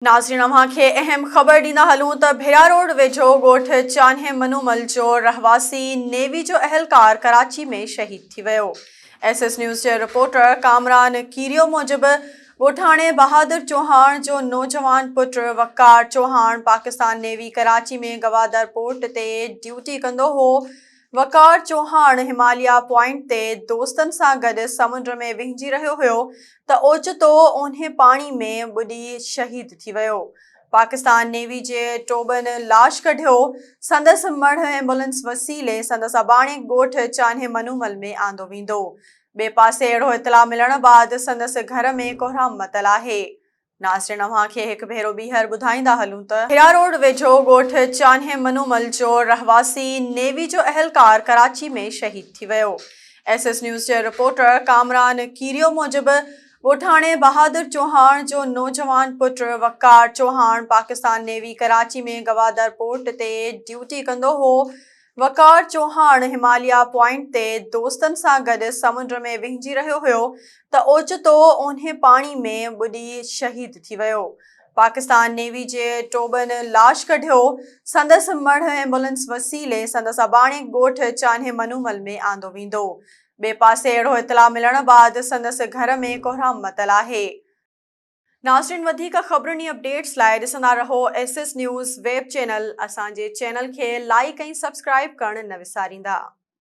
ناظرين اوهان کي اهم خبر ڏيندا هلون ته ڀيرا روڊ ويجهو ڳوٺ چانهه منومل جو رهواسي نيوي جو اهلڪار ڪراچي ۾ شهيد ٿي ويو. ايس ايس نيوز جي رپورٽر ڪامران ڪيريو موجب ڳوٺاڻي بهادر چوهاڻ جو نوجوان پٽ وقار چوهاڻ پاڪستان نيوي ڪراچي ۾ گوادر پورٽ تي ڊيوٽي ڪندو هو وقار چوهاڻ هماليا پوائنٽ تي دوستن سان گڏ سمنڊ ۾ وهنجي رهيو هيو ته اوچتو اونهي پاڻي ۾ ٻڏي شهيد ٿي ويو. پاڪستان نيوي جي ٽوٻن لاش ڪڍيو، سندس مڙهه ايمبولينس وسيلي سندس اباڻي ڳوٺ چانهه منومل ۾ آندو ويندو. ٻئي پاسي اهڙو اطلاع ملڻ بعد سندس گهر ۾ ڪهرام متل آهي. ناظرين اوهان کي هڪ ڀيرو ٻيهر ٻڌائيندا هلون ته هيرا روڊ ويجهو ڳوٺ چانهه منومل جو رهواسي نيوي جو اهلڪار ڪراچي ۾ شهيد ٿي ويو. ايس ايس نيوز جي رپورٽر ڪامران ڪيريو موجب ڳوٺاڻي بهادر چوهاڻ جو نوجوان پٽ وقار چوهاڻ پاڪستان نيوي ڪراچي ۾ گوادر پورٽ تي ڊيوٽي ڪندو هو وقار چوهاڻ هماليا پوائنٽ تي دوستن سان گڏ سمنڊ ۾ وهنجي رهيو هيو ته اوچتو اونهي پاڻي ۾ ٻڏي شهيد ٿي ويو. پاڪستان نيوي جي ٽوٻن لاش ڪڍيو، سندس مڙهه ايمبولينس وسيلي سندس اباڻي ڳوٺ چانهه منومل ۾ آندو ويندو. ٻئي پاسي اهڙو اطلاع ملڻ بعد سندس گهر ۾ ڪهرام متل آهي. ناظرين وڌيڪ خبرن ۽ اپڊيٽس لاء ڏسندا رهو S S news web channel اسان جي چينل کي لائيڪ ۽ سبسڪرائيب ڪرڻ نه وساريندا.